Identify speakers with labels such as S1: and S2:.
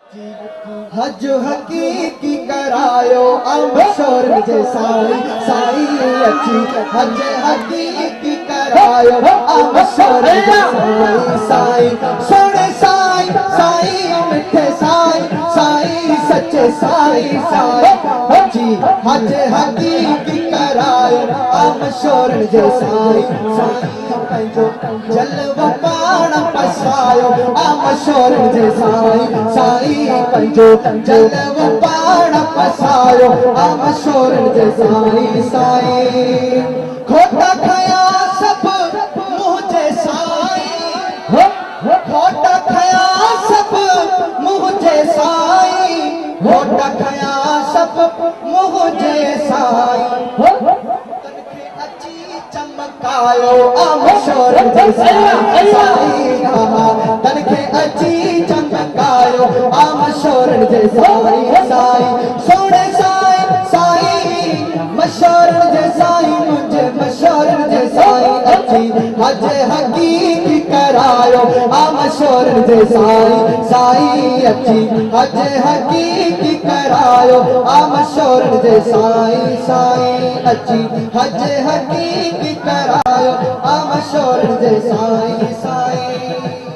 S1: حج حقيقي ڪرايو آ مشهورن جي سائين سائين اچي حج حقيقي ڪرايو آ مشهورن جي سائين سائين سهڻي سائين سائين مٺي سائين سائين سچي سائين سائين اچي حج حقيقي ڪرايو آ مشهورن جي سائين سائين پنهنجو جلوو پاڻ پسايو آ مشهورن جي سائين سائين پنهنجو جلوو پاڻ پسايو آ مشهورن جي سائين سائين کوٽا کنيا سڀ منهنجي سائين کوٽا کنيا سڀ منهنجي سائين کوٽا کنيا سڀ منهنجي سائين تن کي اچي چمڪايو آ مشهورن جي سائين سائين ها تن کي اچي چمڪايو آ مشهورن جي سائين سائين سهڻي سائين سائين مشهورن جي سائين منهنجي مشهورن جي سائين اچي حج حقيقي ڪرايو آ مشهورن جي سائين سائين اچي حج حقيقي ڪرايو آ مشهورن جي سائين سائين اچي حج حقيقي ڪرايو آ مشهورن جي سائين سائين.